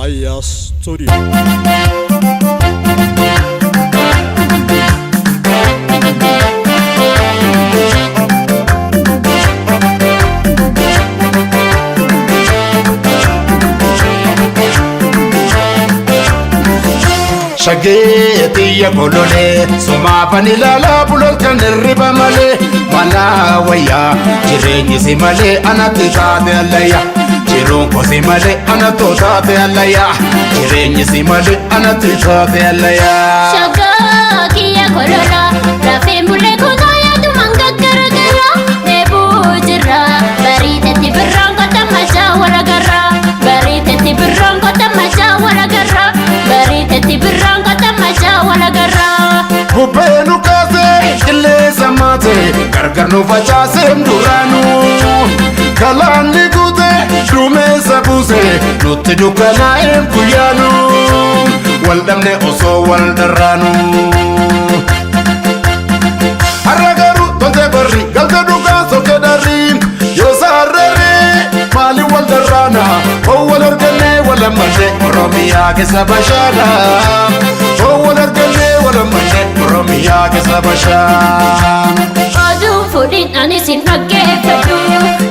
Raayyaa Studio. Shaggee xiyya kololee sumaafan ilaalaa bulol kan hirriba malee mana wayyaa jireenyi si malee anatti taate allayya jiruun koo si malee anatti taate allayya jireenyi si malee anatti taate allayya. Shagaa kiyya kolola rafeen bulee kutaa yaadumaan gaggaragara dheebuu jirra bariitetti birraan kota machaa walagarra bariitetti birraan kota machaa walagarra bariitetti birraan kota machaa walagarra. Bubbee nu kaasee qilleensa maatee gargar nu facaasee duraanuu galaanni guutee dumeessa buusee nutti dukkanaa'een guyyaanuu wal dhabne osoo wal dharraanuu. Har'a garuu tolte barri galte dhugaa sokke darri yoo saarrarri maaliin wal darraana hoo wal argannee wal ammallee Oromiyaa keessa bashaana hoo wal argannee wal ammallee Oromiyaa keessa bashaana. Oduun fudhin ani sin dhaggeeffadhu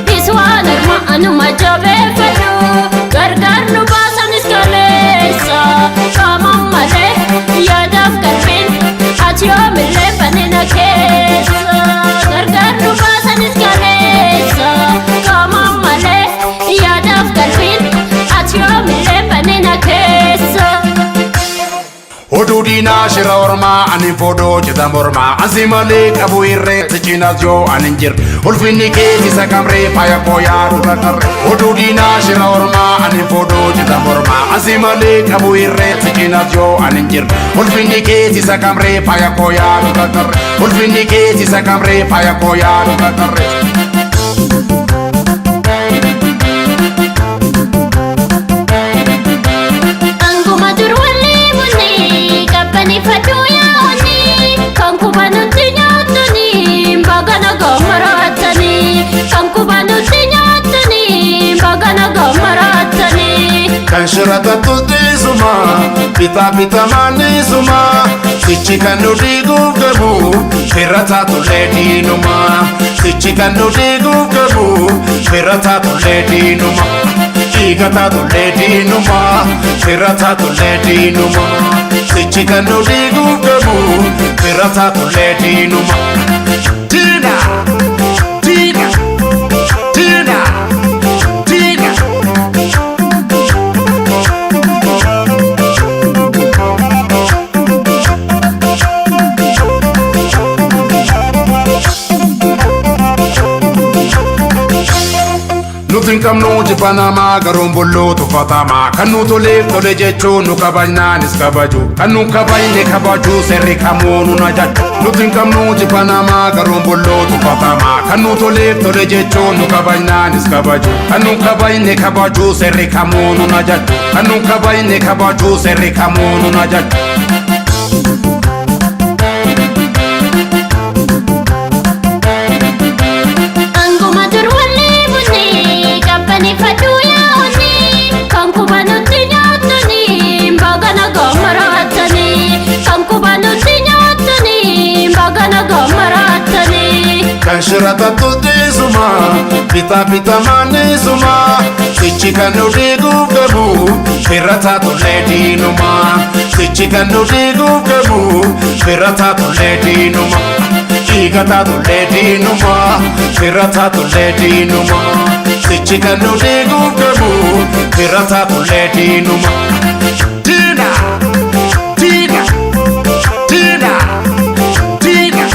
Diswaan arma anuma jabeeffadhu Gargaar nu baasanis kaleessa Qaamaan malee yaadaaf qalbiin ati yoomillee banina keessa Gargaar nu baasanis kaleessa Qaamaan malee yaadaaf qalbiin ati yoomillee banina keessa. Oduu diinaa shira ormaa ani fodoo jeta mormaa ansi malee qabu irree sichinas yoo ani hin jirre ulfinni keessa kamree faaya koo yaadu qarre. Oduu diinaa shira ormaa ani fodoo jeta mormaa ansi malee qabu irree sichinas yoo ani hin jirre ulfinni keessa kamree faaya koo yaadu qarre. Ulfinni keessa kamree faaya koo yaadu qarre. Anguma dur walii bunni qabbanifadhu yaa'onni kan quba nutti nyaatani bagana gammaraatani kan quba nutti nyaatani bagana gammaraatani. Kan shiratattu dhiisuma bitaa bitamaan dhiisuma sichi kan nu diiguuf gamu fira taatullee diinuma sichi kan nu diiguuf gamu fira taatullee diinuma dhiiga taatullee diinuma fira taatullee diinuma sichi kan nu diiguuf gamu fira taatullee diinuma. Diina! Diina! Diina! Diina! Nuti hin qabnu jibbanamaa garuun bulloo tuffatamaa kan nu toleef tole jechuun nu kabajnaanis kabaju kan nu kabajne kabaju seerri kamuu nu ajaju. Nuti hin qabnu jibbanamaa garuun bulloo tuffatamaa kan nu toleef tole jechuun nu kabajnaanis kabaju kan nu kabajne kabaju seerri kamuu nu ajaju kan nu kabajne kabaju seerri kamuu nu ajaju. Anguma dur walii bunni qabbanifadhu yaa'onni kan quba nutti nyaatani bagana gammaraatani kan quba nutti nyaatani bagana gammaraatani. Kan shiratattu dhiisuma bitaa bitamaan dhiisuma sichi kan nu diiguuf gamu fira taatullee diinuma sichi kan nu diiguuf gamu fira taatullee diinuma dhiiga taatullee diinuma fira taatullee diinuma sichi kan nu diiguuf gamu fira taatullee diinuma. Diina! Diina! Diina! Diina!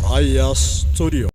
Raayyaa Studio.